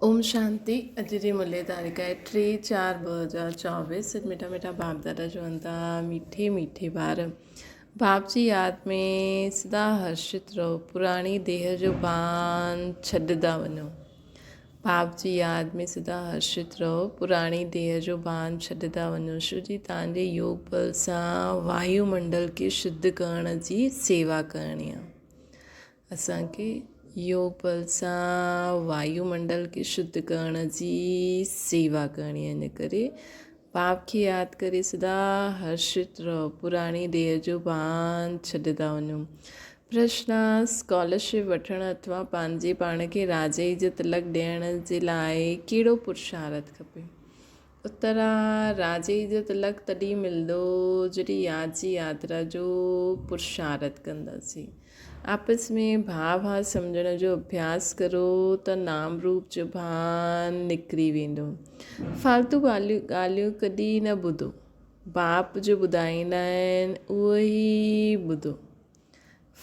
اوم شانتي اڄ جي ملي تاريخ آهي ٽي چار 2024 سچ مٺا مٺا باپ دادا چون ٿا ميٺي ميٺي ٻار باپ جي ياد ۾ سدا هرشت رهو پراڻي ديهه جو ڀان ڇڏدا وڃو باپ جي ياد ۾ سدا هرشت رهو پراڻي ديهه جو ڀان ڇڏدا وڃو شو جي تان جي يوگ بل سان وايو منڊل کي شڌ ڪرڻ جي سيوا ڪرڻي آهي اسان کي يوگ بل سان وايو منڊل کي شڌ ڪرڻ جي سيوا ڪرڻي آهي ان ڪري باپ کي ياد ڪري سدا هرشت رهو پراڻي ديهه جو ڀان ڇڏندا وڃو. پرشن، اسڪالرشپ وٺڻ اٿوا پنهنجي پاڻ کي راجائي جو تلڪ ڏيڻ جي لاء ڪهڙو پرشارٿ کپي؟ اتر، راجائي جو تلڪ تڏهن ملندو جڏهن ياد جي ياترا جو پرشارٿ ڪنداسين. آپس ۾ ڀاء ڀاء سمجهڻ جو اڀياس ڪرو ته نام روپ جو ڀان نڪري ويندو. فالتو ڳالهيون ڪڏهن نه ٻڌو. باپ جو ٻڌائيندا آهن اهو ئي ٻڌو.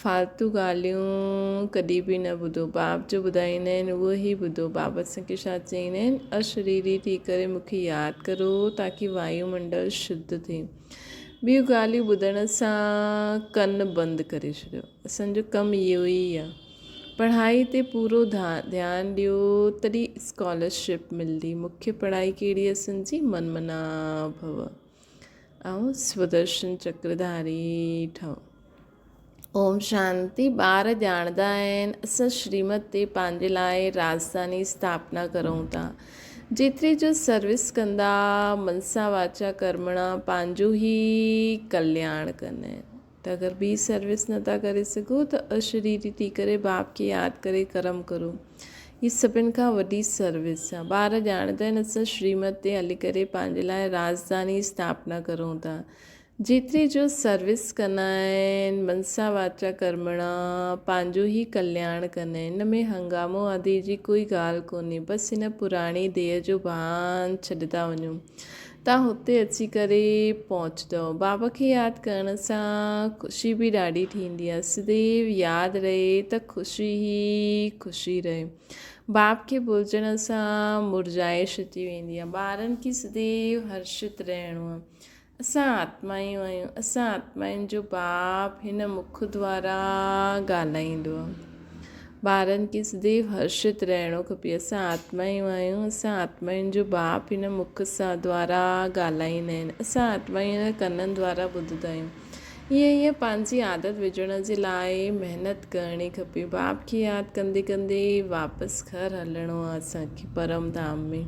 فالتو ڳالهيون ڪڏهن به نه ٻڌو. باپ جو ٻڌائيندا آهن اهو ئي ٻڌو. بابا اسان کي ڇا چئيندا آهن؟ اشريري ٿي ڪري مون کي ياد ڪرو تاڪي وايو منڊل شڌ ٿئي. ٻيون ڳالهيون ٻڌڻ سان ڪن بند ڪري ڇڏيو. اسان جو ڪم اهو ئي آهي. پڙهائي تي پورو ڌيان ڏيو تڏهن اسڪالرشپ ملندي. مکيه پڙهائي ڪهڙي اسان جي؟ من منا ڀو. ۽ سودرشن چڪرڌاري ٺهو. اوم شانتي ٻار ڄاڻندا آهن اسان شريمت تي پنهنجي لاء راڄڌاني اسٿاپنا ڪرون ٿا جيتري جو سروس ڪندا منسا واچا ڪرمڻا پنهنجو ئي ڪلياڻ ڪندا آهن ته اگر ٻي سروس نٿا ڪري سگهو ته اشريري ٿي ڪري باپ کي ياد ڪري ڪرم ڪرو هي سڀن کان وڏي سروس آ. ٻار ڄاڻندا آهن اسان شريمت تي هلي ڪري پنهنجي لاء راڄڌاني اسٿاپنا ڪرون ٿا. جيتري جو سروس ڪندا آهن منسا واچا ڪرمڻا پنهنجو ئي ڪلياڻ ڪندا آهن. ان ۾ هنگامو آدي جي ڪوئي ڳالهه ڪونهي. بس هن پراڻي ديهه جو ڀان ڇڏدا وڃو. تان هتي اچي ڪري پهچندؤ. بابا کي ياد ڪرڻ سان خوشي به ڏاڍي ٿيندي آهي. سديو ياد رهي ته خوشي ئي خوشي رهي. باپ کي ڀلجڻ سان مرجهائش اچي ويندي آهي. ٻارن کي سديو هرشت رهڻو آهي. اسان آتمائون آهيون. اسان آتمائن جو باپ هن مک دوارا ڳالهائيندو آهي. ٻارن کي سديو هرشت رهڻو کپي. اسان آتمائون آهيون. اسان آتمائن جو باپ هن مک سان دوارا ڳالهائيندا آهن. اسان آتمائون هن ڪنن دوارا ٻڌندا آهيون. ائين ائين پنهنجي عادت وجهڻ جي لاء محنت ڪرڻي کپي. باپ کي ياد ڪندي ڪندي واپس گهر هلڻو آهي اسان کي پرم ڌام ۾.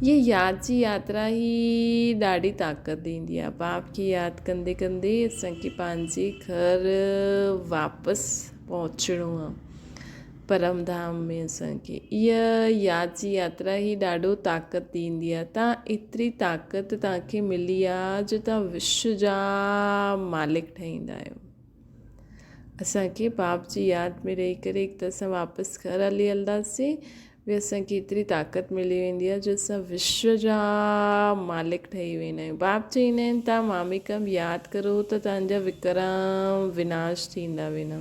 هيء ياد جي ياترا ئي ڏاڍي طاقت ڏيندي آهي. باپ کي ياد ڪندي ڪندي اسان کي پنهنجي گهر واپس پهچڻو آ پرم ڌام ۾ اسان کي اها ياد جي ياترا ئي ڏاڍو طاقت ڏيندي آ تان ايتري طاقت تان کي ملي آ جو تان وشو جا مالڪ ٺهيندا آهيو اسان کي باپ جي ياد ۾ رهي ڪري هڪ ته اسان واپس گهر هلي هلنداسين به اسان کي ايتري طاقت ملي ويندي آهي جو اسان وشو جا مالڪ ٺهي ويندا آهيون. باپ چئيندا آهن توهان ماميڪم ياد ڪرو ته توهان جا وڪرم وناش ٿيندا ويندا.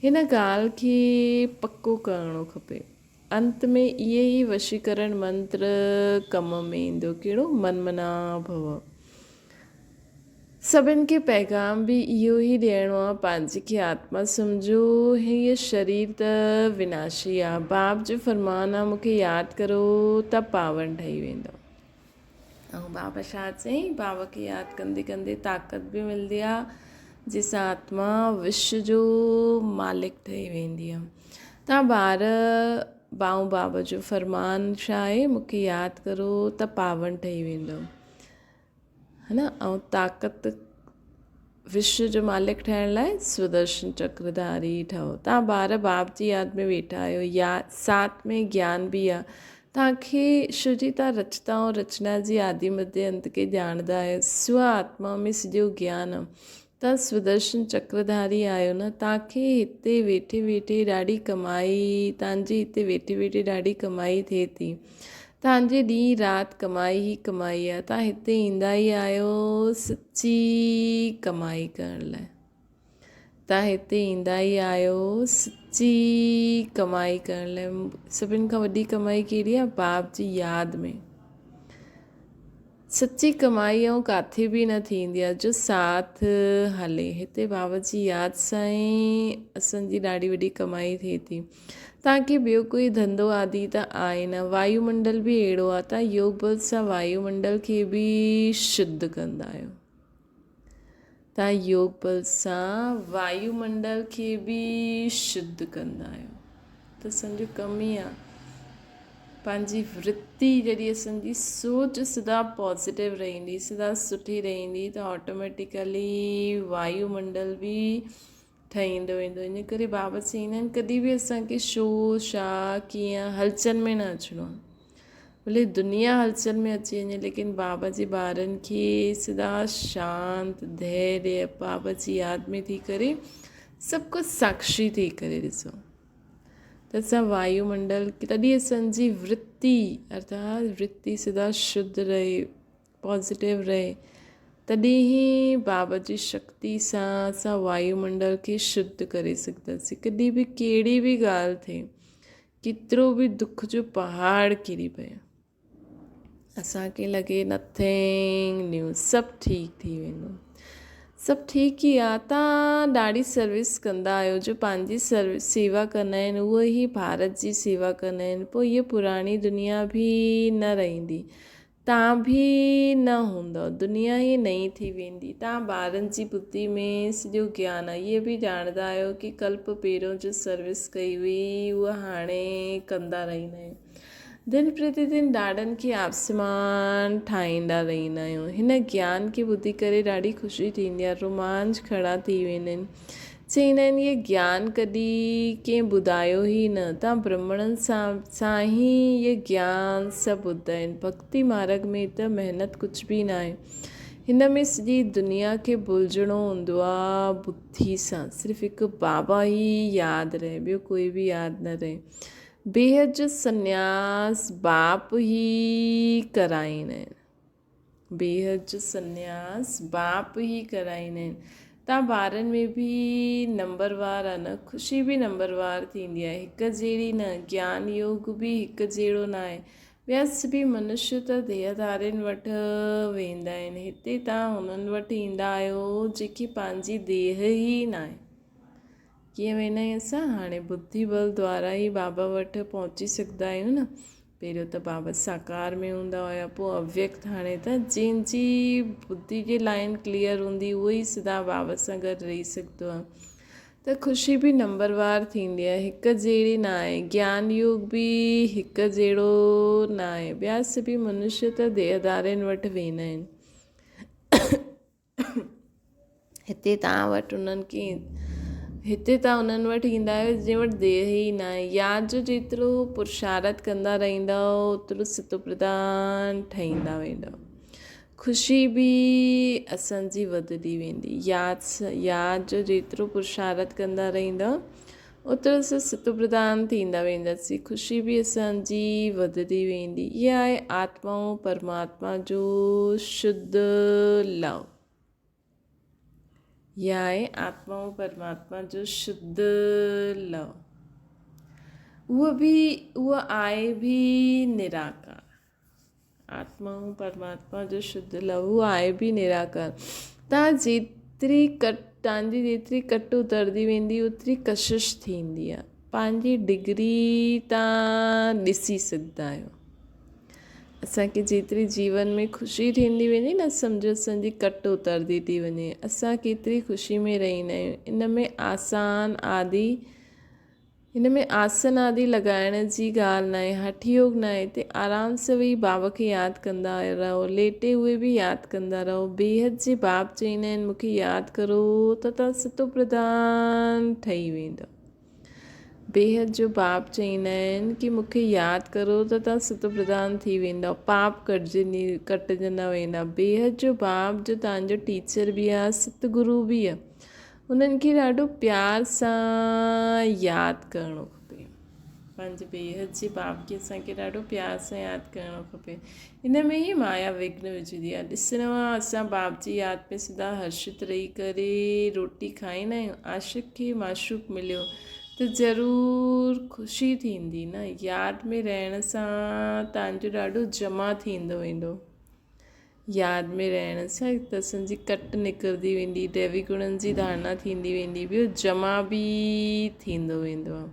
هن ڳالهه کي پڪو ڪرڻو کپي. انت ۾ اهي ئي وشيڪرڻ منتر ڪم ۾ ايندو. ڪهڙو؟ من منا ڀو. سڀن کي پيغام به اهو ئي ڏيڻو آ، پنهنجي کي آتما سمجهو، هيء شرير ته وناشي آ، باپ جو فرمان آ مون کي ياد ڪرو ته پاون ٺهي ويندؤ. ۽ بابا ڇا چيائين، بابا کي ياد ڪندي ڪندي طاقت به ملندي آ، جنهن سان آتما وشو جو مالڪ ٺهي ويندي آ. تان ٻار ڀائون بابا جو فرمان ڇا آهي، مون کي ياد ڪرو ته پاون ٺهي ويندؤ. ها نه ۽ طاقت وشو جو مالڪ ٺهڻ لاء سودرشن چڪرڌاري ٺهو. توهان ٻار باپ جي ياد ۾ ويٺا آهيو يا ساٿ ۾ گيان به آ. توهان کي شو جي توهان رچتا ۽ رچنا جي آدي مڌي انت کي ڄاڻندا آهيو. سو آتما ۾ سڄو گيان آ. توهان سودرشن چڪرڌاري آهيو نه توهان کي هتي ويٺي ويٺي ڏاڍي ڪمائي توهان جي هتي ويٺي ويٺي ڏاڍي ڪمائي ٿئي ٿي. توهان جي ڏينهن رات ڪمائي ئي ڪمائي آهي. توهان هتي ايندا ئي آهيو سچي ڪمائي ڪرڻ لاء. توهان هتي ايندا ئي آهيو سچي ڪمائي ڪرڻ لاء. سڀن کان وڏي ڪمائي ڪهڙي آهي؟ باپ جي ياد ۾. سچي ڪمائي ۽ ڪاٿي به نه ٿيندي آهي جو ساٿ هلي. هتي بابا جي ياد سان ئي اسان جي ڏاڍي وڏي ڪمائي ٿئي ٿي. توهان کي ٻيو ڪوئي ڌنڌو آدي ته آهي نه. وايو منڊل به اهڙو آهي. توهان يوگ بل سان وايو منڊل کي به شڌ ڪندا آهيو. توهان يوگ بل سان وايو منڊل کي به شڌ ڪندا آهيو ته اسان جو ڪم ئي آهي پنهنجي ورتي جڏهن اسان جي سوچ سدا پازيٽو رهندي سدا سٺي رهندي ته آٽوميٽيڪلي وايو منڊل به ٺهيندو ويندو ان ڪري بابا چئيندا آهن ڪڏهن به اسانکي شو شا ڪيئن هلچل ۾ نه اچڻو آهي ڀلي دنيا هلچل ۾ اچي وڃي ليڪن بابا جي ٻارن کي سدا شانت ڌيريه بابا جي ياد ۾ ٿي ڪري سڀ ڪجهه ساکشي ٿي ڪري ڏسو ته اسان وايو منڊل تڏهن اسان جي ورتي ارٿات ورتي سدا شڌ رهي پازيٽو رهي تڏهن ئي بابا جي شڪتي سان اسان وايو منڊل کي شڌ ڪري سگهنداسين ڪڏهن به ڪهڙي به ڳالهه ٿئي ڪيترو به دک جو پهاڙ ڪري پئي اسان کي لڳي نٿنگ نيو سڀ ٺيڪ ٿي ويندو سڀ ٺيڪ ئي آ تان ڏاڍي سروس ڪندا آهيو جو پنهنجي سروس سيوا ڪندا آهن اهو ئي ڀارت جي سيوا ڪندا آهن پوء هيء پراڻي دنيا به نه رهندي تان به نه هوندؤ، دنيا ئي نئين ٿي ويندي. تان ٻارن جي ٻڌي ۾ سڄو گيان آهي. اهي به ڄاڻندا آهيو ڪي ڪلپ پهريون جو سروس ڪئي هئي، اها هاڻي ڪندا رهندا آهيون. دن پرتي دن ڏاڏن کي آسمان ٺاهيندا رهندا آهيون. هن گيان کي ٻڌي ڪري ڏاڍي خوشي ٿيندي آهي. رومانچ کڙا ٿي ويندا آهن. چئيندا آهن اهي گيان ڪڏهن ڪنهن ٻڌايو ئي نه، تان برهمڻن سان سان ئي اهي گيان سڀ ٻڌائين. ڀڳتي مارڳ ۾ ته محنت ڪجهه به ناهي. هن ۾ سڄي دنيا کي ڀلجڻو هوندو آ ٻڌي سان. صرف هڪ بابا ئي ياد رهي ٻيو ڪوئي به ياد نه رهي. بيحد جو سنياس باپ ئي ڪرائيندا آهن. بيحد جو سنياس باپ ئي ڪرائيندا آهن. تان ٻارن ۾ به نمبروار آ نه خوشي به نمبروار ٿيندي آهي. هڪ جهڙي نه، گيان يوگ به هڪ جهڙو ناهي. ٻيا سڀئي منشي ته ديهڌارين وٽ ويندا آهن. هتي تان هنن وٽ ايندا آهيو جيڪي پنهنجي ديهه ئي ناهي. ڪيئن ويندا آهيون اسان؟ هاڻي ٻڌي بل دوارا ئي بابا وٽ پهچي سگهندا آهيون نه. پهريون ته بابا ساڪار ۾ هوندا هيا پوء اويڪت هاڻي ته جنهن جي ٻڌي جي لائين ڪليئر هوندي اهو ئي سدا بابا سان گڏ رهي سگهندو آهي ته خوشي به نمبروار ٿيندي آهي هڪ جهڙي نه آهي گيان يوگ به هڪ جهڙو نه آهي ٻيا سڀئي منشي ته ديهدارين وٽ ويندا آهن هتي توهان وٽ انهن کي هتي توهان انهن وٽ ايندا آهيو جن وٽ ديهه ئي نه آهي ياد جو جيترو پرشارت ڪندا رهندؤ اوترو ستوپرڌان ٺهيندا ويندؤ خوشي به اسان جي وڌندي ويندي ياد ياد جو جيترو پرشارت ڪندا رهندؤ اوترو اسان ستوپرڌان ٿيندا وينداسين خوشي به اسان جي وڌندي ويندي. اها آهي آتما ۽ پرماتما جو شڌ لو. اها آهي آتما ۽ پرماتما جو شڌ لو. اهو به اهو آهي به نراڪار. آتما ۽ پرماتما جو شڌ لهو آهي به نراڪار. توهان جيتري ڪٽ توهان جي جيتري ڪٽ اترندي ويندي اوتري ڪشش ٿيندي آهي. پنهنجي ڊگري توهان ڏسي سگهندا آهيو. اسان کي جيتري جيون ۾ خوشي ٿيندي ويندي نه سمجهو اسان جي ڪٽ اترندي ٿي وڃي. اسان ڪيتري خوشي ۾ رهندا آهيون. ان ۾ آسان آدي هن ۾ آسن آدي لڳائڻ جي ڳالهه ناهي، هٺ يوگ ناهي، هتي آرام سان ويهي بابا کي ياد ڪندا رهو، ليٽي هوئي به ياد ڪندا رهو، بيحد جي باب چئيندا آهن مون کي ياد ڪرو ته توهان ستو پرڌان ٺهي ويندؤ. بيحد جو باب چئيندا آهن ڪي مون کي ياد ڪرو ته توهان ستو پرڌان ٿي ويندؤ، پاپ ڪٽجندا ويندا. بيحد جو باب جو توهان جو ٽيچر به آهي، ست گرو به آهي. انهن کي ڏاڍو پيار سان ياد ڪرڻو کپي. پنهنجي بيحد جي باپ کي اسان کي ڏاڍو پيار سان ياد ڪرڻو کپي. ان ۾ ئي مايا وگهن وجهندي آهي. ڏسڻو آهي اسان باپ جي ياد ۾ سدا هرشت رهي ڪري روٽي کائيندا آهيون. عاشق کي معشوق مليو ته ضرور خوشي ٿيندي نه. ياد ۾ رهڻ سان تان جو ڏاڍو جمع ٿيندو ويندو. ياد ۾ رهڻ سان تسن جي ڪٽ نڪرندي ويندي، ديوي گڻن جي ڌارڻا ٿيندي ويندي، ٻيو جمع به ٿيندو ويندو آهي.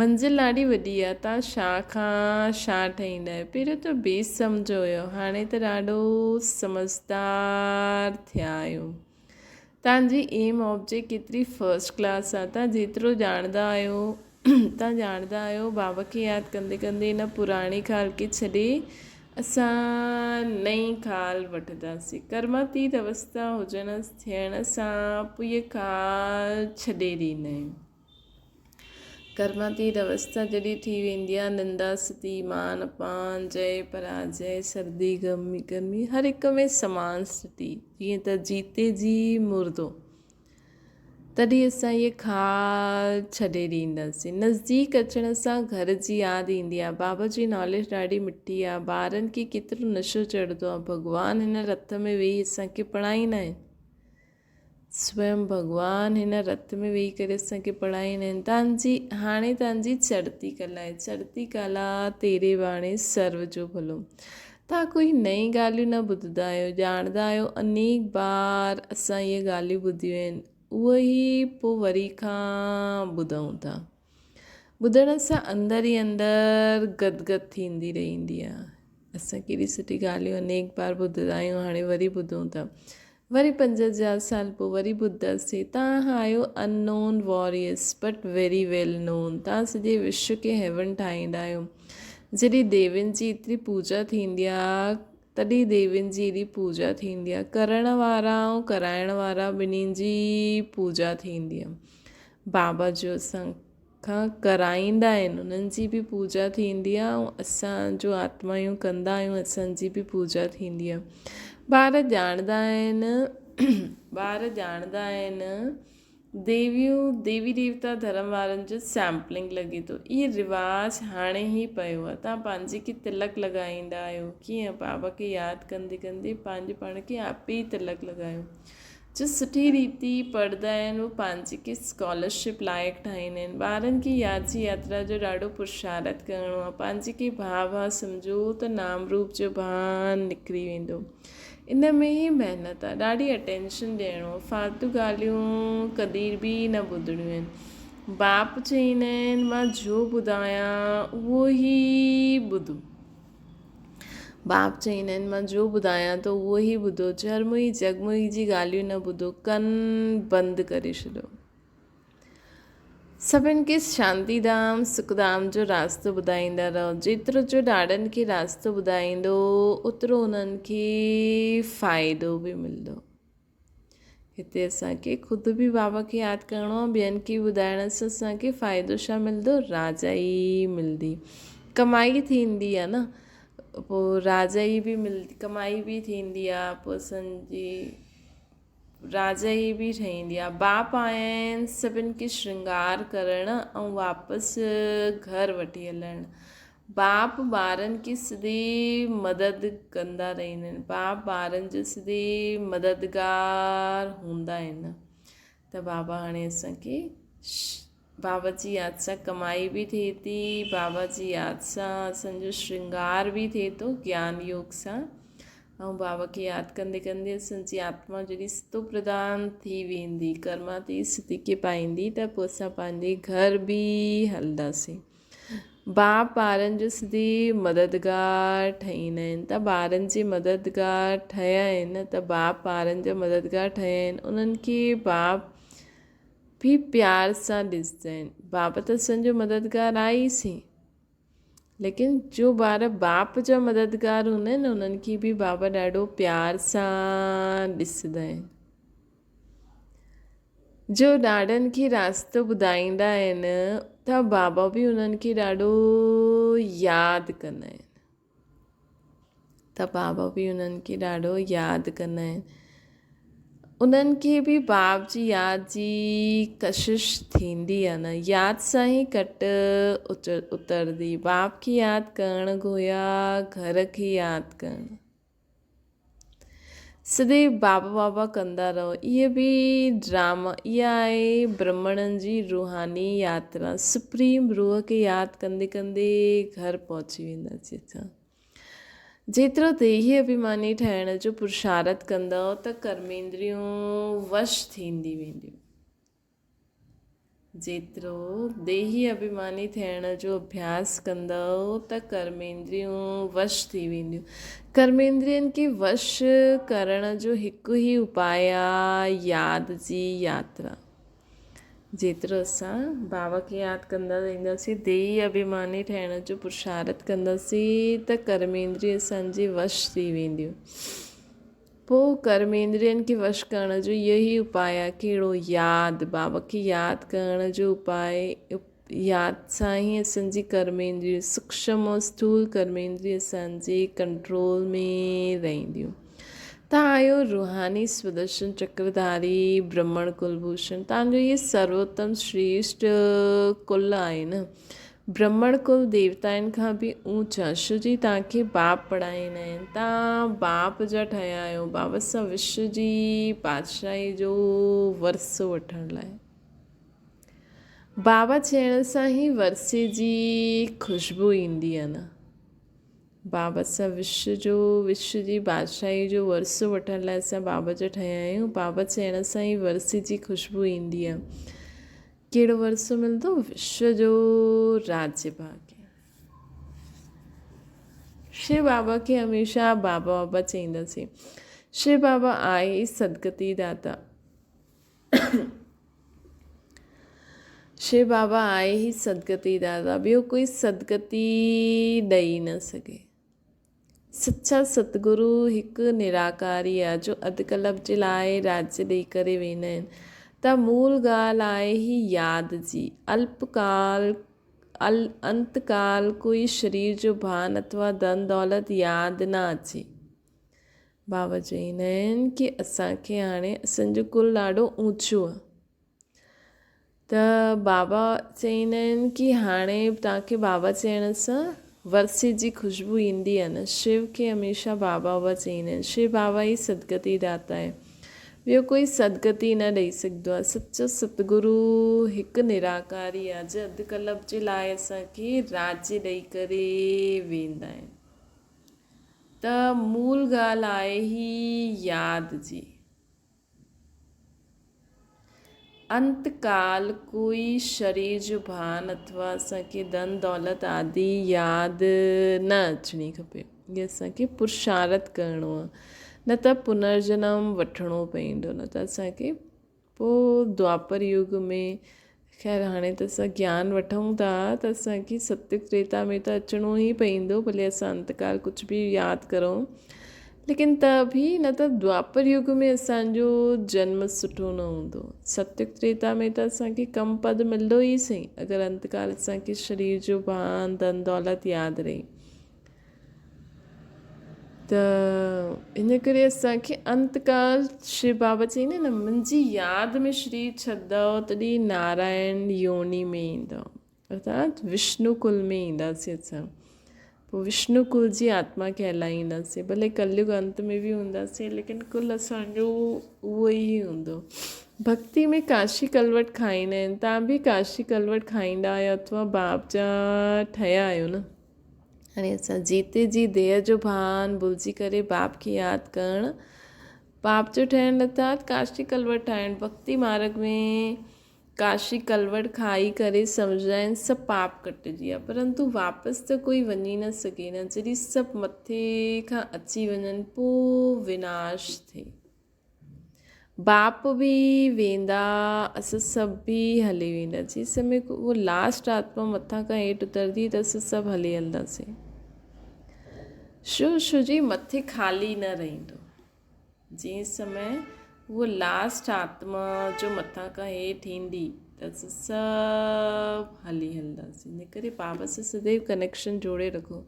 منزل ڏاڍي وڏي آهي، تان شاهه کان شاهه ٺهيندا آهيو. پهريون ته بي سمجهه هيو، هاڻي ته ڏاڍو سمجهدار ٿيا آهيو. تان جي ايم آبجيڪٽ ڪيتري فرسٽ ڪلاس آهي، تان جيترو ڄاڻندا آهيو، تان ڄاڻندا آهيو بابا کي ياد ڪندي ڪندي ان پراڻي خال کي ڇڏي اسان نئين خال وٺنداسين. ڪرماتيت اوستا هجڻ ٿيڻ سان پوء خال ڇڏي ڏيندا آهيون. ڪرماتيت اوستا جڏهن ٿي ويندي آهي نندا ستي، مان اپمان، جئي پراجئي، سردي گرمي هر هڪ ۾ سمان ستي جيئن ته جيتي جي مردو تڏهن اسان اهي خال ڇڏي ڏينداسين. نزديڪ اچڻ سان گهر جي ياد ايندي آهي. بابا جي ناليج ڏاڍي مٺي آهي. ٻارن کي ڪيترو نشو چڙهندو آهي. ڀڳوان هن رٿ ۾ ويهي اسان کي پڙهائيندا آهن. سويم ڀڳوان هن رٿ ۾ ويهي ڪري اسان کي پڙهائيندا آهن. تان جي هاڻي تان جي چڙهتي ڪلا آهي. چڙهتي ڪلا تيري واڻي سرو جو ڀلو. تان ڪوئي نئين ڳالهيون نه ٻڌندا آهيو. ڄاڻندا آهيو انيڪ بار اسان اهي ڳالهيون ٻڌيون آهن. اهي ئي پوء وري کان ٻڌون ٿا. ٻڌڻ سان اندر ئي اندر گد گد ٿيندي رهندي آهي. اسان ڪيڏي سٺي ڳالهيون انيڪ بار ٻڌندا آهيون هاڻي وري ٻڌون ٿا. وري 5000 سال پوء وري ٻڌنداسين. تان آهيو ان نون واريئرس بٽ ويري ويل نون. تان سڄي وشو کي هيون ٺاهيندا آهيو. جڏهن ديوين جي ايتري پوڄا ٿيندي آهي تڏهن ديوين جي ايڏي پوڄا ٿيندي آهي. ڪرڻ وارا ۽ ڪرائڻ وارا ٻنهي جي پوڄا ٿيندي آهي. بابا جو اسان کان ڪرائيندا آهن انهن جي به پوڄا ٿيندي آهي ۽ اسان جو آتمايون ڪندا آهيون اسان جي به پوڄا ٿيندي آهي ٻار ڄاڻندا آهن ٻار ڄاڻندا آهن ديويون ديوي ديوتا ڌرم وارن جو سيمپلنگ لڳي ٿو اهي رواج هاڻي ئي پيو آهي تان پنهنجي کي تلڪ لڳائيندا آهيو ڪيئن بابا کي ياد ڪندي ڪندي پنهنجي پاڻ کي آپ ئي تلڪ لڳايو جو سٺي ريتي پڙهندا آهن اهي پنهنجي کي اسڪالرشپ لائق ٺاهيندا آهن. ٻارن کي ياد جي ياترا جو ڏاڍو پرشارت ڪرڻو آهي. پنهنجي کي ڀاء ڀاء سمجهو ته نام روپ جو ڀان نڪري ويندو. ان ۾ ئي محنت آهي. ڏاڍي اٽينشن ڏيڻو آهي. فالتو ڳالهيون ڪڏهن به نه ٻڌڻيون آهن. باپ چئيندا آهن مان جو ٻڌايان اهو ئي ٻڌو. باپ چئين آهن، مان جو ٻڌايان ٿو اهو ئي ٻڌو، جهرموئي جڳموئي جي ڳالهيون نه ٻڌو، ڪن بند ڪري ڇڏيو. سڀن کي شانتي ڌام، سک ڌام جو راستو ٻڌائيندا رهو. جيترو جو ڏاڏن کي راستو ٻڌائيندو، اوترو انهن کي فائدو به ملندو. هتي اسان کي خود به بابا کي ياد ڪرڻو آهي ٻين کي به ٻڌائڻ سان اسان کي فائدو ڇا ملندو راجائي ملندي ڪمائي ٿيندي آهي نه پوء راجائي به ملندي ڪمائي به ٿيندي آهي پوء اسان جي راجائي به ٺهندي آهي باپ آيا آهن سڀن کي شرنگار ڪرڻ ۽ واپس گهر وٺي هلڻ باپ ٻارن کي سدي مدد ڪندا رهندا آهن. باپ ٻارن جو سدي مددگار هوندا آهن ته بابا هاڻي اسان کي بابا جي ياد سان ڪمائي به ٿئي ٿي بابا جي ياد سان اسان جو شرنگار به ٿئي ٿو گيان يوگ سان ۽ بابا کي ياد ڪندي ڪندي اسان جي آتما جڏهن ستو پرڌان ٿي ويندي ڪرماتي ستي کي پائيندي ته پوء اسان پنهنجي گهر به هلنداسين باپ ٻارن جو سڌي مددگار ٺهيندا آهن ته ٻارن جي مددگار ٺهيا آهن ته باپ ٻارن جا مددگار ٺهيا آهن انهن کي باپ به پيار سان ڏسندا آهن باپ ته اسان جو مددگار آهي ئي سي ليڪن جو ٻار باپ جا مددگار هوندا آهن انهن کي به بابا ڏاڍو پيار سان ڏسندا آهن جو ڏاڏن کي راستو ٻڌائيندا آهن ته بابا به انهن کي ڏاڍو ياد ڪندا آهن ته بابا به انهن کي ڏاڍو ياد ڪندا آهن. انهن کي به باب جي ياد جي ڪشش ٿيندي آ نه. ياد سان ئي ڪٽ اترندي. باب کي ياد ڪرڻ گويا گهر کي ياد ڪرڻ. سديو بابا بابا ڪندا رهو. اهي به ڊراما، اها آهي برهمڻن جي روحاني ياترا. سپريم روح کي ياد ڪندي ڪندي گهر پهچي وينداسين اسان. جيترو ديهي اڀيماني ٺهڻ جو پرشارٿ ڪندؤ ته ڪرميندريون وش ٿيندي وينديون. جيترو ديهي اڀيماني ٿيڻ جو اڀياس ڪندؤ ته ڪرميندريون وش ٿي وينديون. ڪرميندرين کي وش ڪرڻ جو هڪ ئي اپاء آ ياد جي ياترا. جيترو اسان بابا کي ياد ڪندا رهنداسين، ديهي اڀيماني ٺهڻ جو پرشارٿ ڪنداسين ته ڪرميندريون اسان جي وش ٿي وينديون. پوء ڪرميندرين کي وش ڪرڻ جو اهو ئي اپاء آهي. ڪهڙو؟ ياد، بابا کي ياد ڪرڻ جو اپاء. ياد سان ئي اسان جي ڪرميندريون، سوڪشم ۽ اسٿول ڪرميندريون اسان جي ڪنٽرول ۾ رهنديون. توهان آهيو روحاني سودرشن چڪرڌاري برهمڻ ڪلڀوشڻ. توهان جو اهي سروتم شريشٽ ڪل آهي نه. برهمڻ ڪل ديوتائن کان به اونچا، شو جي توهان کي باپ پڙهائيندا آهن. توهان باپ جا ٺهيا آهيو، بابا سان وشو جي بادشاهي جو ورثو وٺڻ لاء. بابا چئڻ سان ئي ورثي جي خوشبو ايندي آهي نه. بابا سان وشو جو، وشو جي بادشاهي جو ورثو وٺڻ لاء اسان بابا جا ٺهيا آهيون. بابا چئڻ سان ئي ورثي جي خوشبو ايندي آهي. ڪهڙو ورثو ملندو؟ وشو جو راجيه ڀاڳيه. شو بابا کي هميشه بابا بابا چئينداسين. شو بابا آهي ئي سدگتي داتا. شو بابا آهي ئي سدگتي داتا. ٻيو ڪوئي سدگتي ڏئي نه سگهي. سچا ستگرو هڪ نراڪاري آ جو اڌ ڪلپ جي لاء راڄ ڏئي ڪري ويندا آهن ته مول ڳالهه آهي هي ياد جي الپ ڪال انت ڪال ڪوئي شرير جو ڀان اٿوا ڌن دولت ياد نه اچي. بابا چئيندا آهن ڪي اسان کي هاڻي اسان جو ڪل ڏاڍو اونچو آ. ته بابا چئيندا آهن ڪي هاڻي توهان کي بابا چئڻ سان ورثي جي خوشبو ايندي آهي نه شو کي هميشه بابا بابا چئيندا آهن شو بابا ئي سدگتي داتا آهي ٻيو ڪوئي سدگتي نه ڏئي سگهندو آهي سچو ستگرو هڪ نراڪاري آهي جي اڌ ڪلپ جي لاء اسان کي راڄ ڏئي ڪري ويندا آهن ته مول ڳالهه آهي هي ياد جي. انت ڪال ڪوئي شرير جو ڀان اٿوا اسان کي ڌن دولت آدي ياد نه اچڻي کپي. هي اسان کي پرشارٿ ڪرڻو آهي نه ته پنرجنم وٺڻو پوندو نه ته اسان کي پوء دوآپر يگ ۾ خير هاڻي ته اسان گيان وٺون ٿا ته اسان کي ستيگ تريتا ۾ ته اچڻو ئي پوندو ڀلي اسان انتڪال ڪجهه به ياد ڪرون ليڪن ته به نه ته دوآپر يگ ۾ اسانجو جنم سٺو نه هوندو ستيگ تريتا ۾ ته اسانکي ڪم پد ملندو ئي سهي اگر انتڪال اسانکي شرير جو ڀان ڌن دولت ياد رهي ته ان ڪري اسان کي انت ڪال شو بابا چئين نه منهنجي ياد ۾ شرير ڇڏندؤ تڏهن نارائڻ يوني ۾ ايندؤ ارٿات وشنو ڪل ۾ اينداسين اسان پوء وشنو ڪل جي آتما کهلائينداسين ڀلي ڪليگ انت ۾ به هونداسين ليڪن ڪل اسانجو اهو ئي هوندو ڀڳتي ۾ ڪاشي ڪلوٽ کائيندا آهن تان به ڪاشي ڪلوٽ کائيندا آهيو اٿوا باپ جا ٺهيا آهيو نه هاڻي اسان جيتي جي ديهه جو ڀان ڀلجي ڪري باپ کي ياد ڪرڻ، باپ جو ٺهڻ ارٿات ڪاشي ڪلوڙ ٺاهڻ، ڀڳتي مارڳ ۾ ڪاشي ڪلوڙ کائي ڪري سمجهندا آهن سڀ پاپ ڪٽجي ويا پرنتو واپس ته ڪوئي وڃي نه سگهي نه جڏهن سڀ مٿي کان اچي وڃن پوء وناش ٿئي. باپ به ويندا اسان سڀ به هلي ويندا جنهن سمي اهو لاسٽ آتما مٿان کان هيٺ اترندي ته اسان سڀ هلي هلنداسين شو شو جي مٿي خالي نه رهندو جنهن سمي اهو لاسٽ آتما جو مٿان کان هيٺ ايندي ته اسان سڀ هلي هلنداسين ان ڪري بابا سان سديو ڪنيڪشن جوڙي رکو.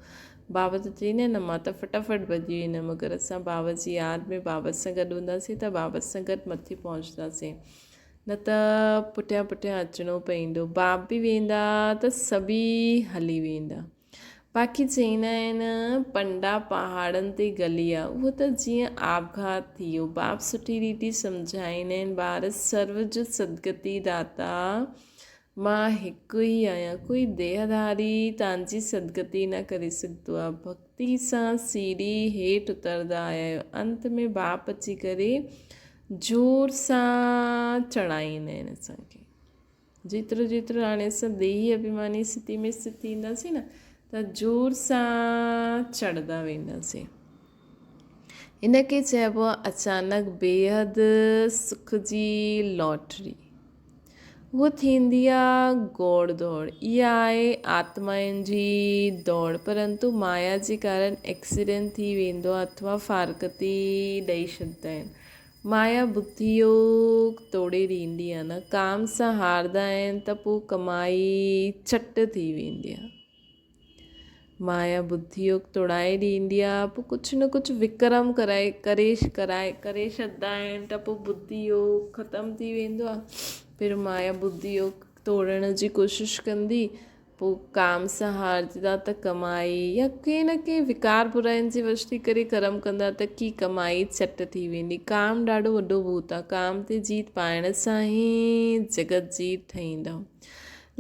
بابا ته چئيندا آهن نه مان ته فٽافٽ ڀڄي ويندم اگر اسان بابا جي ياد ۾ بابا سان گڏ هونداسين ته بابا سان گڏ مٿي پهچنداسين نه ته پٺيان پٺيان اچڻو پئيندو. باب به ويندا ته سڀئي هلي ويندا. باقي چئيندا آهن پنڊا پهاڙن تي گلي آ اهو ته جيئن آپگهات ٿي ويو. باب سٺي ريتي سمجهائيندا آهن ٻار سرو جو سدگتي داتا مان هڪ ئي آهيان ڪوئي ديهڌاري تانجي سدگتي نه ڪري سگهندو آ. ڀڳتي سان سيڙهي هيٺ اتردا آيا آهيو انت ۾ باپ اچي ڪري زور سان چڙهائيندا آهن اسان کي. جيترو جيترو هاڻي اسان ديهي اڀيماني اسٿتي ۾ اسٿت ٿينداسين نه ته زور سان چڙهندا وينداسين. ان کي چئبو آهي اچانڪ بيحد سک جي لاٽري. اهو ٿيندي آهي گوڙ دوڙ. اها آهي آتمائن جي دوڙ پرنتو مايا جي ڪارڻ ايڪسيڊنٽ ٿي ويندو آهي اٿوا فارغتي ڏئي ڇڏندا آهن. مايا ٻڌيوڪ توڙي ڏيندي آ نه. ڪام سان هاردا آهن ته پوء ڪمائي چٽ ٿي ويندي آ. مايا ٻڌيوڪ توڙائي ڏيندي آ پوء ڪجهه نه ڪجهه وڪرم ڪرائي ڪري ڪرائي ڪري ڇڏدا آهن ته پوء ٻڌيوڪ ختم ٿي ويندو آ. پھر مايا ٻڌيوڪ توڙڻ جي ڪوشش ڪندي پوء ڪام سان هارجندا ته ڪمائي يا ڪنهن نه ڪنهن وڪار براين جي وش ٿي ڪري ڪرم ڪندا ته ڪي ڪمائي چٽ ٿي ويندي. ڪام ڏاڍو وڏو ڀوت آ. ڪام تي جيت پائڻ سان ئي جڳت جيت ٺهيندو.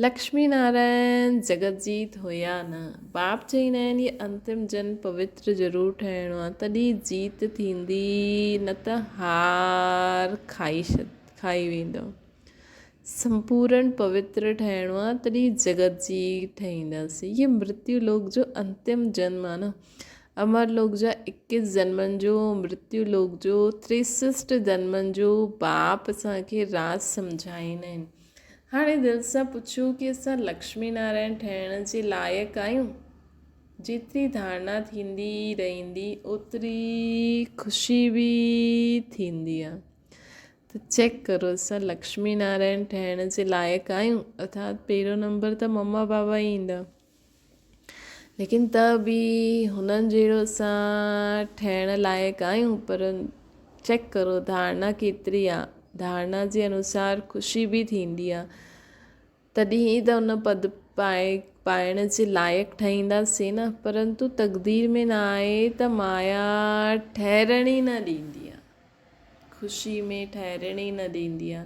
لڪشمي نارائڻ جڳت جيت هيا نه. باپ چئيندا آهن هي انتم جنم پوتر ضرور ٺهڻو آ تڏهن جيت ٿيندي نه ته هار کائي کائي ويندو. سمپورڻ پوتر ٺهڻو آ تڏهن جڳت جي ٺهينداسين. هي مرتيو لوڪ جو انتم جنم آ نه. امر لوڪ جا اڪيس جنمن جو، مرتيو لوڪ جو تريسسٽ جنمن جو باپ اسان کي راز سمجهائيندا آهن. هاڻي دل سان پڇو ڪي اسان لڪشمي نارائڻ ٺهڻ جي لائق آهيون؟ جيتري ڌارڻا ٿيندي رهندي اوتري خوشي به ٿيندي آ. ته چيڪ ڪرو اسان لڪشمي نارائڻ ٺهڻ جي لائق آهيون ارٿات پهريون نمبر ته مما بابا ئي ايندا ليڪن ته به هنن جهڙو اسان ٺهڻ لائق آهيون پر چيڪ ڪرو ڌارڻا ڪيتري آ ڌارڻا جي انوسار خوشي به ٿيندي آ تڏهن ئي ته ان پد پائي پائڻ جي لائق ٺهينداسين نه پرنتو تقدير ۾ نه آهي ته مايا ٺهرڻ ئي نه ڏيندي آ خوشي ۾ ٺهرڻ ئي نه ڏيندي آ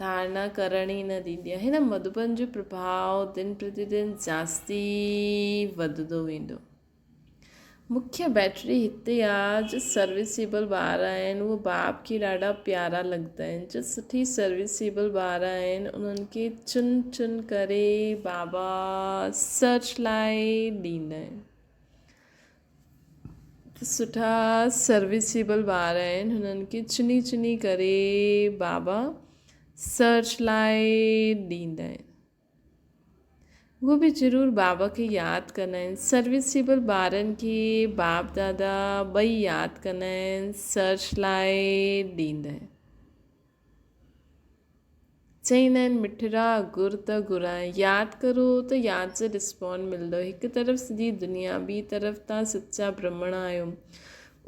ڌارڻا ڪرڻ ئي نه ڏيندي آ هن مڌوبن جو پرڀاء دن پرتي دن جاستي وڌندو ويندو. مکيه بيٽري هتي آ جو سروسيبل ٻار آهن اهي باپ کي ڏاڍا پيارا لڳندا آهن جو سٺي سروسيبل ٻار آهن انهن کي چن چن ڪري بابا سرچ لاء ڏيندا آهن ته سٺا سروسيبل ٻار آهن هنن کي چني چني ڪري بابا سرچ لاء ڏيندا آهن. اهو به ضرور بابا کي ياد ڪندا آهن. سروسيبل ٻارن کي باپ دادا ٻئي ياد ڪندا آهن، سرچ لاء ڏيندا آهن. چئيندا آهن مٺڙا گر ته گهران ياد ڪرو ته ياد جو رسپانڊ ملندو. هڪ طرف سڄي دنيا ٻي طرف تان سچا برهمڻ آهيو.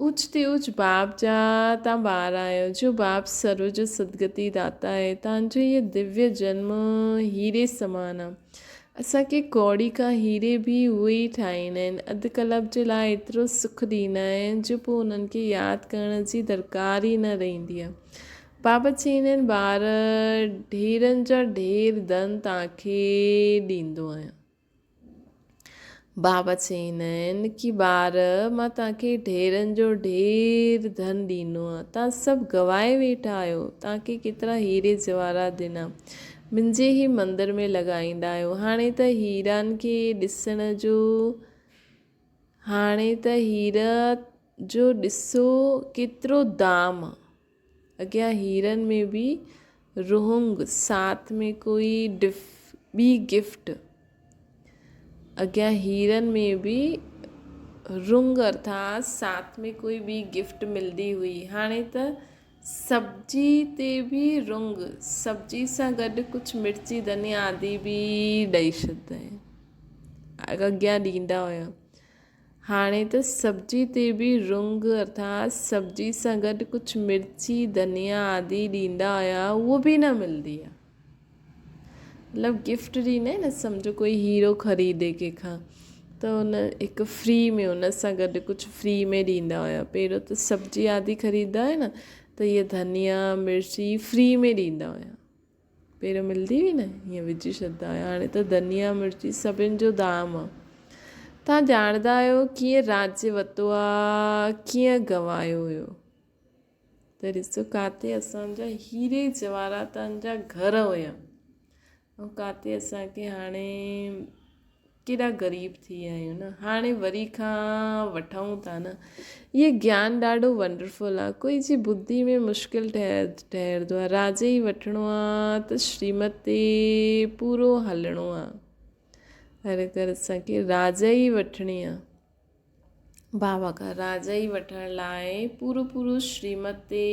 اوچ تي اوچ باپ جا تان ٻار آهيو، جو باپ سرو جو سدگتي داتا آهي، تان جو هيء دويه جنم هيري سمان آ. اسان کي ڪوڙي کان هيري به اهي ئي ٺاهيندا آهن. اڌ ڪلپ جي لاء ايترو سک ڏيندا آهن، جو پوء انهن کي ياد ڪرڻ جي درڪار ئي نه رهندي آ. بابا چئيندا آهن، ٻار ڍيرن جا ڍير ڌن تان کي ڏيندو آهيان. بابا چئيندا آهن ڪي ٻار مان توهان کي ڍيرن جو ڍير ڌن ڏيندو آهيان توهان سڀ گوائي ويٺا آهيو توهان کي ڪيترا هيري جواهرات ڏنا منهنجي هي مندر ۾ لڳائيندا آهيو هاڻي ته هيران کي ڏسڻ جو هاڻي ته هير جو ڏسو ڪيترو دام آ اڳيان هيرن ۾ به رهنگ ساٿ ۾ ڪوئي ڊف ٻي گفٽ اڳيان هيرن ۾ به رنگ ارٿات ساٿ ۾ ڪوئي ٻي گفٽ ملدي هئي هاڻي ته سبزي تي به رنگ سبزي سان گڏ ڪجهه مرچي ڌنيا آدي به ڏئي ڇڏندا آهن اڳيان ڏيندا هيا. هاڻي ته سبزي تي به رنگ ارٿات سبزي سان گڏ ڪجهه مرچي، ڌنيا آدي ڏيندا هيا اهو به نه ملندي آهي. مطلب گفٽ ڏيندا آهن نه سمجهو ڪوئي هيرو خريدي ڪنهن کان ته ان هڪ فري ۾ ان سان گڏ ڪجهه فري ۾ ڏيندا هيا پهريون ته سبزي آدي خريدندا هيا نه ته اهي ڌنيا مرچي فري ۾ ڏيندا هيا. پهريون ملندي هئي نه هيئن وجهي ڇڏندا هيا هاڻي ته ڌنيا مرچي سڀن جو دام آ. توهان ڄاڻندا آهيو ڪيئن راڄ وتو آ ڪيئن گنوايو هيو ته ڏسو ڪاتي اسان جا هيري جواهراتن جا گهر هيا ۽ ڪاتي اسان کي هاڻي ڪيڏا غريب ٿي ويا آهيون نه هاڻي وري کان وٺون ٿا نه اهي گيان ڏاڍو ونڊرفل آ ڪوئي جي ٻڌي ۾ مشڪل ٺهرندو آ راج ئي وٺڻو آ ته شريمت تي پورو هلڻو آ هر هڪ اسان کي راج ئي وٺڻي آ بابا کان راج ئي وٺڻ لاء پورو پورو شريمت تي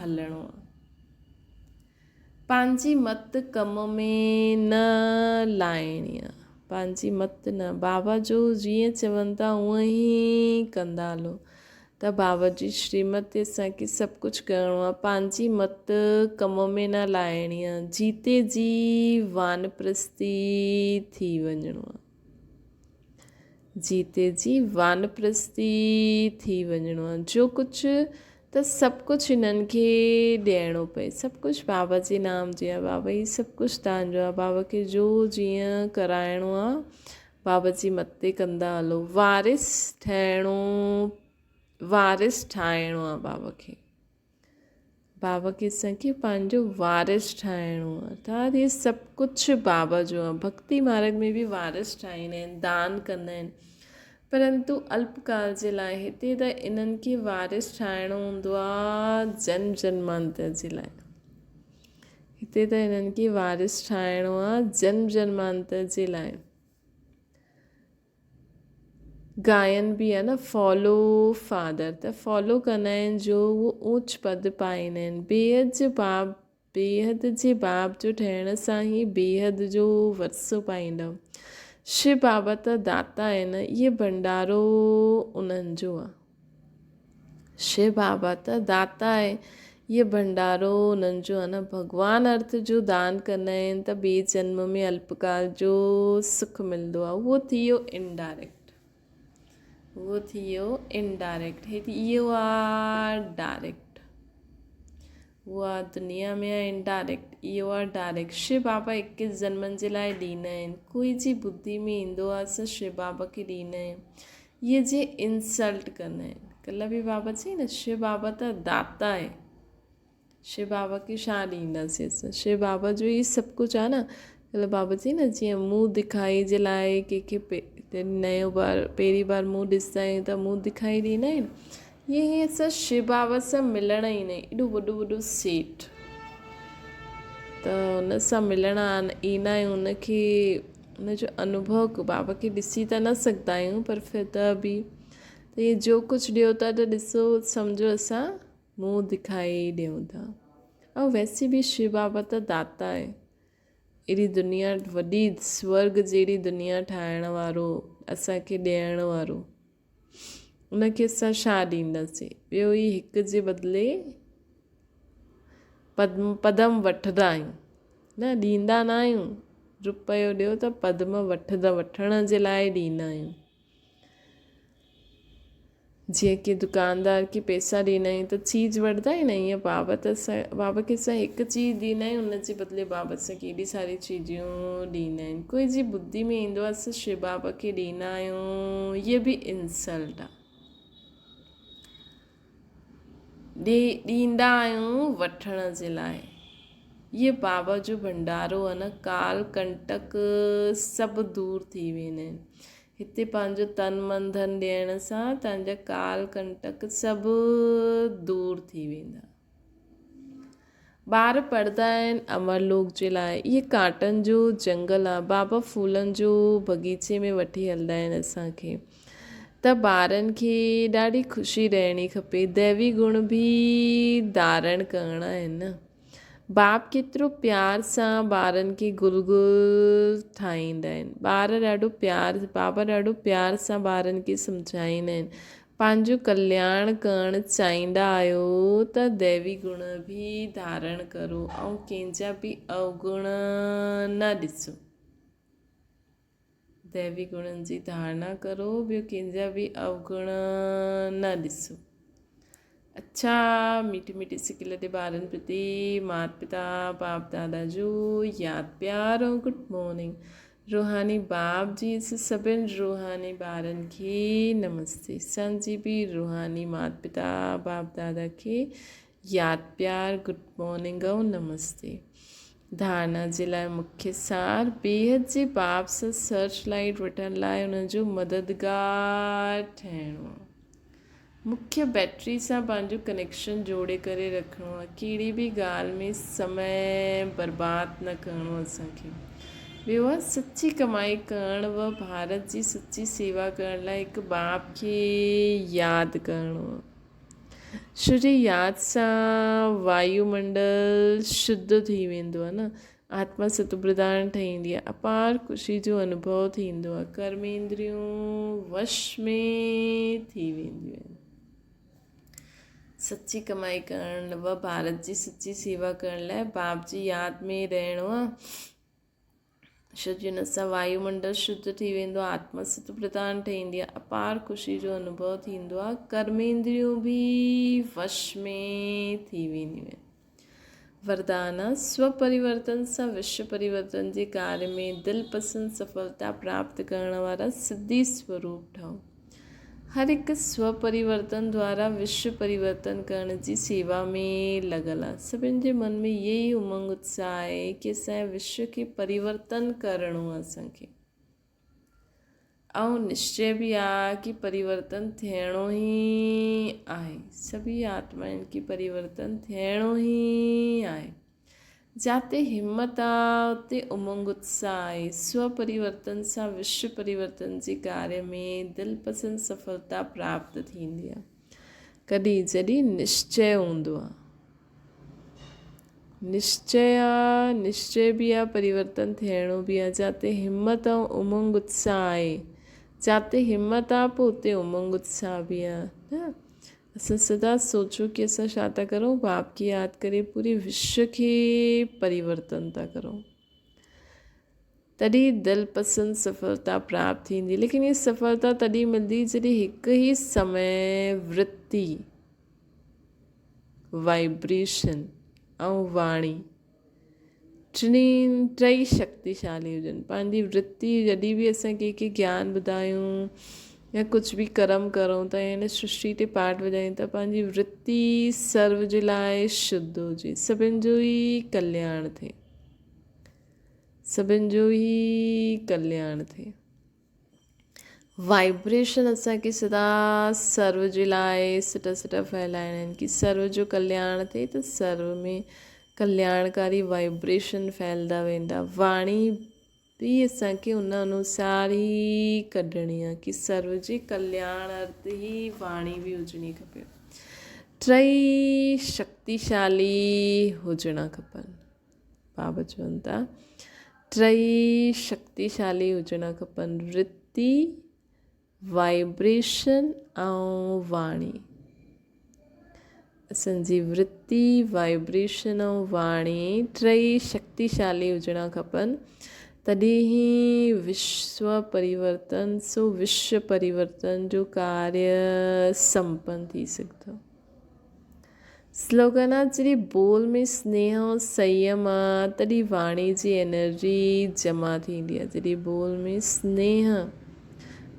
هلڻو آ پنهنجي مت ڪم ۾ نه لائڻي آ. پنهنجي مت نه. بابا جو جيئن چون ٿا اونئن ئي ڪندا هلو. ته بابا جي شريمت تي اسان کي سڀ ڪجهه ڪرڻو آ. پنهنجي مت ڪم ۾ نه لائڻي آ. جيتي جي وانپرستي ٿي وڃڻو آ. جيتي جي وانپرستي ٿي وڃڻو آهي. جو ڪجهه ته سڀ ڪجهه هنن کي ڏيڻو پئي. سڀ ڪجهه بابا جي نام جي آهي. بابا هي سڀ ڪجهه توهان جو آهي. بابا کي جو جيئن ڪرائڻو آهي بابا جي مت تي ڪندا هلو. وارث ٺهڻو وارث ٺاهڻو آهي بابا کي. بابا کي اسان کي پنهنجو وارث ٺاهڻو آهي ارٿات هي سڀ ڪجهه بابا جو آهي ڀڪتي مارگ ۾ به وارث ٺاهيندا آهن دان ڪندا آهن پرنتو الپڪال جي لاء هتي ته انهن کي وارث ٺاهڻو هوندو آهي جنم جنمانتر جي لاء هتي ته انهن کي وارث ٺاهڻو آهي جنم جنمانتر جي لاء گائن به آهي نه فالو فادر ته فالو ڪندا آهن جو اهو اوچ پد پائيندا آهن بيحد جو باب بيحد جي باب جو ٺهڻ سان ئي بيحد جو ورثو پائيندا شو بابا ته داتا آهن اهي ڀنڊارو انهن جو آهي شو بابا ته داتا آهي، هيء ڀنڊارو انهن جو آهي نه. ڀڳوان ارٿ جو دان ڪندا آهن ته ٻئي جنم ۾ الپڪال جو سک ملندو آهي. اهو ٿي ويو انڊائريڪٽ. اهو ٿي ويو انڊائريڪٽ. هي اهو آهي ڊائريڪٽ. اهو آهي دنيا ۾ آهي انڊائريڪٽ. اهو آهي ڊائريڪٽ. شو بابا اڪيس جنمن جي لاء ڏيندا آهن. ڪوئي جي ٻڌي ۾ ايندو آهي اسان شو بابا کي ڏيندا آهيون. اهي جي انسلٽ ڪندا آهن. ڪلهه به بابا چئي نه شو بابا ته داتا آهي. شو بابا کي ڇا ڏينداسين اسان. شو بابا جو ئي سڀ ڪجهه آهي نه. ڪلهه بابا چئي نه جيئن منهن دکائي جي لاء ڪنهن کي نيو بار پهرين بار منهن ڏسندا آهيون ته منهن دکائي ڏيندا آهن. ائين ئي اسان شو بابا سان ملڻ ايندا آهيون ايڏو وڏو وڏو سيٺ ته ان سان ملڻ ايندا آهيون ان کي ان جو انوڀو بابا کي ڏسي ته نه سگهندا آهيون پر ڦر ته به ته اهي جو ڪجهه ڏيو ٿا ته ڏسو سمجهو اسان منهن دکائي ڏيون ٿا ۽ ويسي به شو بابا ته داتا آهي ايڏي دنيا وڏي سورگ جهڙي دنيا ٺاهڻ وارو اسان کي ڏيڻ وارو ان کي اسان ڇا ڏينداسين؟ ٻيو ئي هڪ جي بدلي پدم پدم وٺندا آهيون نه ڏيندا نه آهيون رپيو ڏيو ته پدم وٺندا وٺڻ جي لاء ڏيندا آهيون جيئن ڪي دڪاندار کي پئسا ڏيندا آهيون ته چيز وٺندا آهيون نه ائين بابا ته اسان بابا کي اسان هڪ چيز ڏيندا آهيون ان جي بدلي بابا اسان کي ايڏي ساري چيزون ڏيندا آهن ڪوئي جي ٻڌي ۾ ايندو آهي اسان شو بابا کي ڏيندا آهيون هيء به انسلٽ آهي ڏي ڏيندا آهيون وٺڻ جي لاء هيء بابا جو ڀنڊارو آهي نه ڪال ڪنٽڪ سڀ دور ٿي ويندا آهن هتي پنهنجو تن من ڌن ڏيڻ سان توهان جا ڪال ڪنٽڪ سڀ دور ٿي ويندا. ٻار پڙهندا آهن امر لوڪ جي لاء. اهي ڪانٽن جو جنگل آ. بابا ڦولن جو بغيچي ۾ وٺي هلندا آهن اسان کي ته ٻارن کي ڏاڍي خوشي رهڻي کپي. ديوي گڻ به ڌارڻ ڪرڻا آهن نه. باپ ڪيترو پيار سان ٻارن کي گل گل ٺاهيندا آهن. ٻار ڏاڍو پيار بابا ڏاڍو پيار سان ٻارن کي سمجهائيندا آهن. پنهنجو ڪلياڻ ڪرڻ چاهيندا آهيو ته ديوي گڻ به ڌارڻ ڪرو ۽ ڪنهن جا به اوگڻ نه ڏسو. ديوي گڻن جي ڌارڻا ڪرو ٻيو ڪنهن جا به اوگڻ نه ڏسو. اڇا ميٺي ميٺي سڪ لڏي ٻارن پرتي مات پتا باپ دادا جو ياد پيار ۽ گڊ مارننگ. روحاني باپ جي سڀن روحاني ٻارن کي نمستي. اسان جي به روحاني مات پتا باپ دادا کي ياد پيار گڊ مارننگ ۽ نمستي. ڌارنا جي لاء مکيه سار بيحد جي باپ سان سرچ لائيٽ وٺڻ لاء ان جو مددگار ٺهڻو آهي. مکيه بيٽري سان پنهنجو ڪنيڪشن جوڙي ڪري رکڻو آهي ڪهڙي به ڳالهه ۾ سمي برباد نه ڪرڻو اسان کي ٻيو آهي سچي ڪمائي ڪرڻ و ڀارت جي سچي سيوا ڪرڻ لاء هڪ باپ کي ياد ڪرڻو آهي ڇو جي ياد سان وايو منڊل شڌ ٿي ويندو آهي نه آتما ستوپرڌان ٺهيندي آهي، اپار خوشي جو انوڀو ٿيندو آهي، ڪرميندريون وش ۾ ٿي وينديون آهن. سچي ڪمائي ڪرڻ و ڀارت جي سچي سيوا ڪرڻ لاء باپ جي ياد ۾ رهڻو آهي. ڇو جو ان سان وايو منڊل شڌ ٿي ويندو آهي، آتما ستوپرڌان ٺهيندي آهي، اپار خوشي جو انوڀو ٿيندو آهي، ڪرميندريون به وش ۾ ٿي وينديون آهن. وردان، سو پريورتن سان وشو پريورتن جي ڪاري ۾ دل پسند سڦلتا پراپت ڪرڻ وارا سڌي سوروپ ٺهو. هر هڪ سو پريورتن دوارا وشو پريورتن ڪرڻ جي سيوا ۾ لڳل آ. سڀن جي من ۾ اهي ئي امنگ اتساهه آهي ڪي اسان جي وشو کي پريورتن ڪرڻو آ اسان کي. ۽ نشچي به آ ڪي پريورتن ٿيڻو ئي آهي. سڀئي آتمائن کي پريورتن ٿيڻو ئي آهي. جاتي همت آ اتي امنگ اتساهه آهي. سو پريورتن سان وشو پريورتن جي ڪاري ۾ دلپسند سڦلتا پراپت ٿيندي آ. ڪڏهن جڏهن نشچي هوندو آ. نشچي آ، نشچي به آ، پريورتن ٿيڻو به آ. جاتي همت ۽ امنگ اتساهه آهي. جاتي همت آ پوء اتي امنگ اتساهه به آ نه. اسان سدا سوچون ڪي اسان ڇا ٿا ڪرون باپ کي ياد ڪري پوري وشو کي پريورتن ٿا ڪرون. تڏهن دلپسند سڦلتا پراپت ٿيندي. ليڪن هيء سڦلتا تڏهن ملندي جڏهن هڪ ئي سمي ورتي، Vibration، ۽ واڻي ٽنهي ٽئي شڪتيشالي هجن. پنهنجي ورتي جڏهن به اسان ڪنهن کي گيان ٻڌايون يا ڪجهه به ڪرم ڪرون ٿا يا هن سرشٽي تي پاٺ وڄايون ٿا پنهنجي ورتي سرو جي لاء شڌ هجي سڀن جو ئي ڪلياڻ ٿئي. سڀن جو ئي ڪلياڻ ٿئي. وائبريشن اسان کي سدا سرو جي لاء سٽا سٽا ڦهلائڻا آهن ڪي سرو جو ڪلياڻ ٿئي ته سرو ۾ ڪلياڻڪاري وائبريشن ڦهلدا ويندا. واڻي به اسان کي ان انوسار ئي ڪڍڻي آهي ڪي سرو جي ڪلياڻ ارٿ ئي واڻي به هجڻي کپي. ٽئي شڪتيشالي هجڻا کپن. بابا چون ٿا ٽئي شڪتيشالي هجڻا کپن ورتي، وائبريشن ۽ واڻي. اسان جي ورتي، وائبريشن ۽ واڻي ٽئي شڪتيشالي هجڻا کپن تڏهن ئي وشو پريورتن سو وشو پريورتن جو ڪاريه سمپن ٿي سگهندو. سلوگن آ جڏهن بول ۾ سنيهه ۽ سنيم آ تڏهن واڻي جي انرجي جمع ٿيندي آ جڏهن بول ۾ سنيهه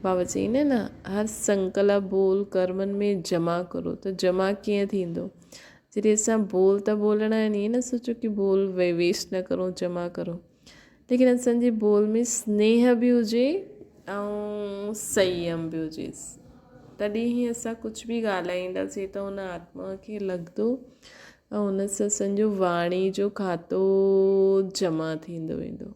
بابا چئيندا آهن نه هر سنڪلپ بول ڪرمن ۾ جمع ڪرو ته جمع ڪيئن ٿيندو جڏهن اسان بول ته بولڻا آهن ائين نه سوچو ڪي بول ويسٽ نه ڪرون جمع ڪرون ليڪن اسان جي بول ۾ سنيهه به هجي ۽ سنيم به هجي تڏهن ئي اسان ڪجهه به ڳالهائينداسين ته ان آتما کي لڳندو ۽ ان سان اسان جو واڻي جو کاتو جمع ٿيندو ويندو.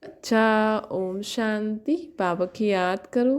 اڇا اوم شانتي بابا کي ياد ڪرو.